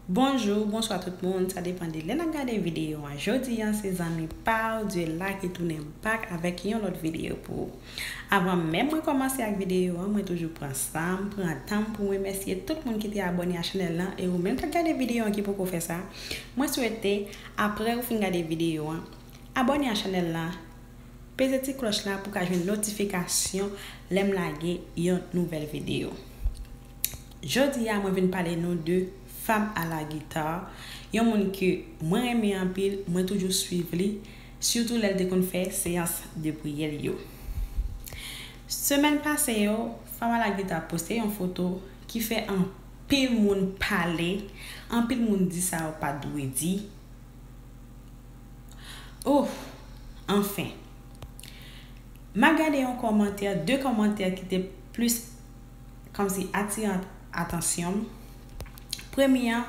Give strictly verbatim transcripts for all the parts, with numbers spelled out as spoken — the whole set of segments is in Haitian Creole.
Bonjou, bonswa tout moun, sa depann de lè n ap gade videyo an. Jodi a, se zanmi pa w, Dieu la ki tounen back avèk yon lòt videyo pou ou. Avan menm mwen kòmanse ak videyo an, mwen toujou pran sa m, pran tan m pou m remèsye tout moun ki te abòne a chanèl lan, e ou menm k ap gade videyo an ki poko fè sa, mwen swete, apre ou fin gade videyo an, abòne a chanèl lan, peze ti klòch la pou w ka jwenn notifikasyon lè m lage yon nouvèl videyo. Jodi a, mwen vin pale nou de Femme à la guitare, yon moun ke mwen renmen anpil, mwen toujou swiv li, sitou lè l te konn fè seyans de priyè l yo. Semèn pase yo, Femme à la guitare poste yon foto ki fè anpil moun pale, anpil moun di sa yo pa t dwe di. Oh, anfen. M ap gade yon kòmantè, de kòmantè ki te plis kòmsi atire atansyon m. Premye a,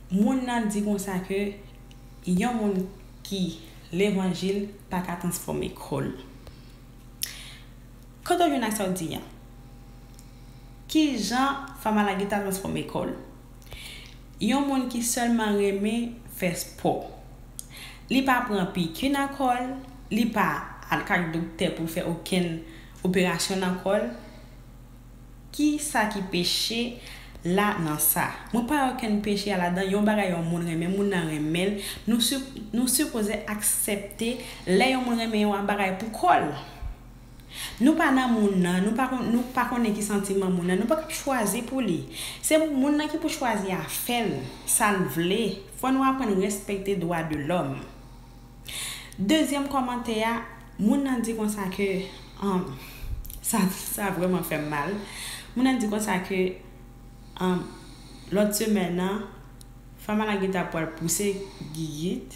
moun nan di konsa ke yon moun ki levanjil pa ka transfòme kò l. Kote w jwenn ak sa w di a? Kijan Femme à la guitare transfòme kò l? Yon moun ki sèlman renmen fè spò. Li pa pran piki nan kò l, li pa al kay doktè pou l fè okenn operasyon nan kò l. Kisa ki peche la nan sa? Mwen pa wè okenn peche a ladan, yon bagay yon moun renmen, moun nan renmen l. Nou, nou sipoze aksepte lè yon moun renmen yon bagay pou kò l. Nou pa nan moun nan, nou pa, nou pa konnen ki santiman moun nan, nou pa ka chwazi pou li. Se moun nan ki pou chwazi afè l, sa l vle. Fò nou aprann respekte dwa de lòm. Dezyèm kòmantè a, moun nan di konsa ke, um, sa, sa vrèman fè m mal. Moun nan di konsa ke, um, lòt semèn nan, Femme à la guitare pral pouse Gigit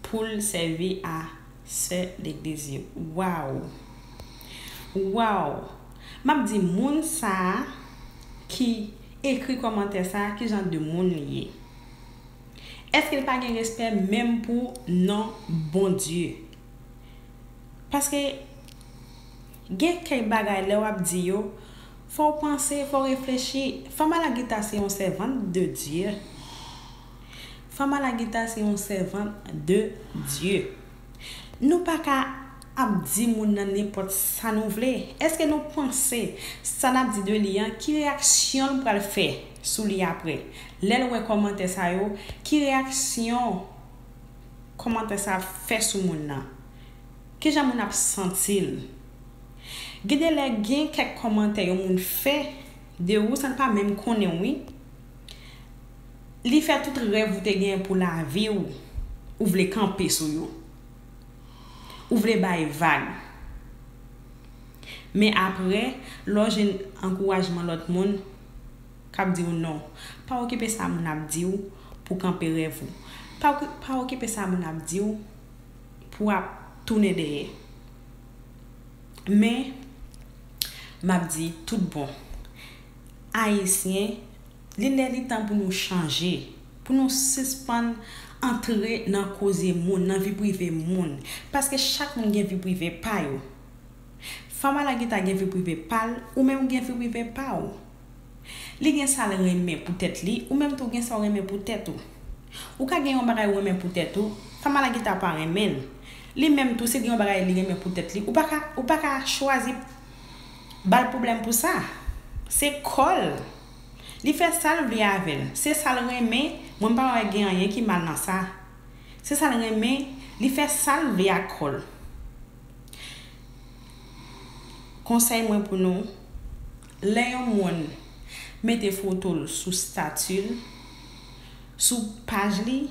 pou l sèvi a sè legliz yo. Waw! Waw! M ap di moun sa a ki ekri kòmantè sa a, ki jan de moun li ye? Èske l pa gen respè menm pou non Bondye? Paske gen kèk bagay lè w ap di yo, fò w panse, fò w reflechi. Femme à la guitare se yon sèvant de Dye. Femme à la guitare se yon sèvant de Dye. Nou pa ka ap di moun nan nenpòt sa nou vle. Èske nou panse sa n ap di de li an, ki reyaksyon l pral fè sou li apre? Lè l wè kòmantè sa yo, ki reyaksyon kòmantè sa ap fè sou moun nan? Kijan moun ap santi l? Gen de lè gen kèk kòmantè yon moun fè de ou san l pa menm konnen w, wi. Li fè tout rèv ou te genyen pou lavi w, ou vle kanpe sou yo. Ou vle bay vag. Men apre, lè w jwenn ankourajman lòt moun k ap di w non, pa okipe sa moun ap di w pou kanpe rèv ou. Pa, pa okipe sa moun ap di w pou w ap tounen dèyè. Men, m ap di tout bon. Ayisyen, li lè li tan pou nou chanje, pou nou sispann antre nan koze moun, nan vi prive moun. Paske chak moun gen vi prive pa yo. Femme à la guitare gen vi prive pa l, ou menm ou gen vi prive pa w. Li gen sa l renmen pou tèt li, ou menm tou w gen sa w renmen pou tèt ou. Ou ka gen yon bagay ou renmen pou tèt ou, Femme à la guitare pa renmen l. Li menm tou, si l gen yon bagay li renmen pou tèt li, ou pa ka, ou pa ka chwazi ba l pwoblèm pou sa. Se kò l. Li fè sa l vle avè l. Se sa l renmen, mwen m pa wè gen anyen ki mal nan sa. Se sa l renmen, li fè sa l vle ak kò l. Konsèy mwen pou nou, lè yon moun mete foto l sou stati l, sou paj li,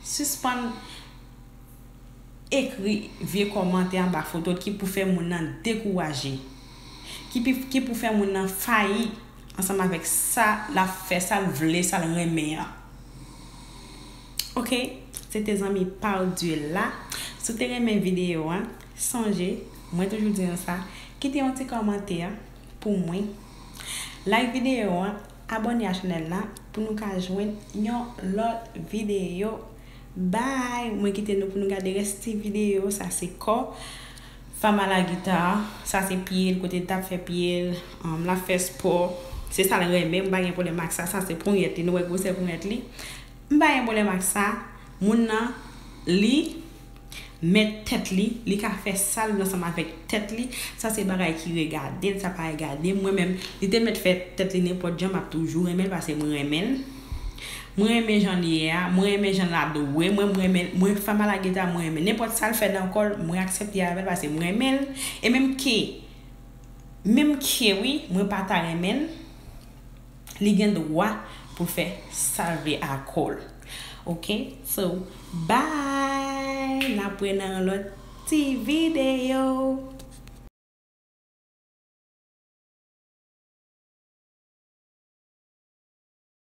sispann ekri vye kòmantè anba foto l ki pou fè moun nan dekouraje, ki pi, ki pou fè moun nan fayi ansanm avèk sa l ap fè, sa l vle, sa l renmen an. Oke, se te zanmi pa w Dieu la. Si w te renmen videyo an, sonje, mwen toujou di nou sa, kite yon ti kòmantè pou mwen. Like videyo an, abòne a chanèl la pou nou ka jwenn yon lòt videyo. Bye! Mwen kite nou pou nou gade rès ti videyo. Sa se kò Femme à la guitare, sa se pye l, kote l t ap fè pye l, um, l ap fè spò. Se sa l renmen, m pa gen pwoblèm ak sa. Sa se ponyèt li, nou wè gwosè ponyèt li. M pa gen pwoblèm ak sa. Moun nan, li mèt tèt li, li ka fè sa l vle ansanm avèk tèt li. Sa se bagay ki regade l, sa pa regade m. Mwen menm, li te mèt fè tèt li nenpòt jan, m ap toujou renmen l paske mwen renmen l. Mwen renmen jan li ye a, mwen renmen jan l adore mwen, mwen renmen, mwen fè m a la gita, mwen renmen nenpòt sa l fè nan kò l, mwen aksepte avè l paske mwen renmen l. E menm ke, menm ke wi, mwen pa ta renmen l, li gen dwa pou l fè sa l vle ak kò l. Ok? So, bye! N ap wè nan yon lòt ti videyo.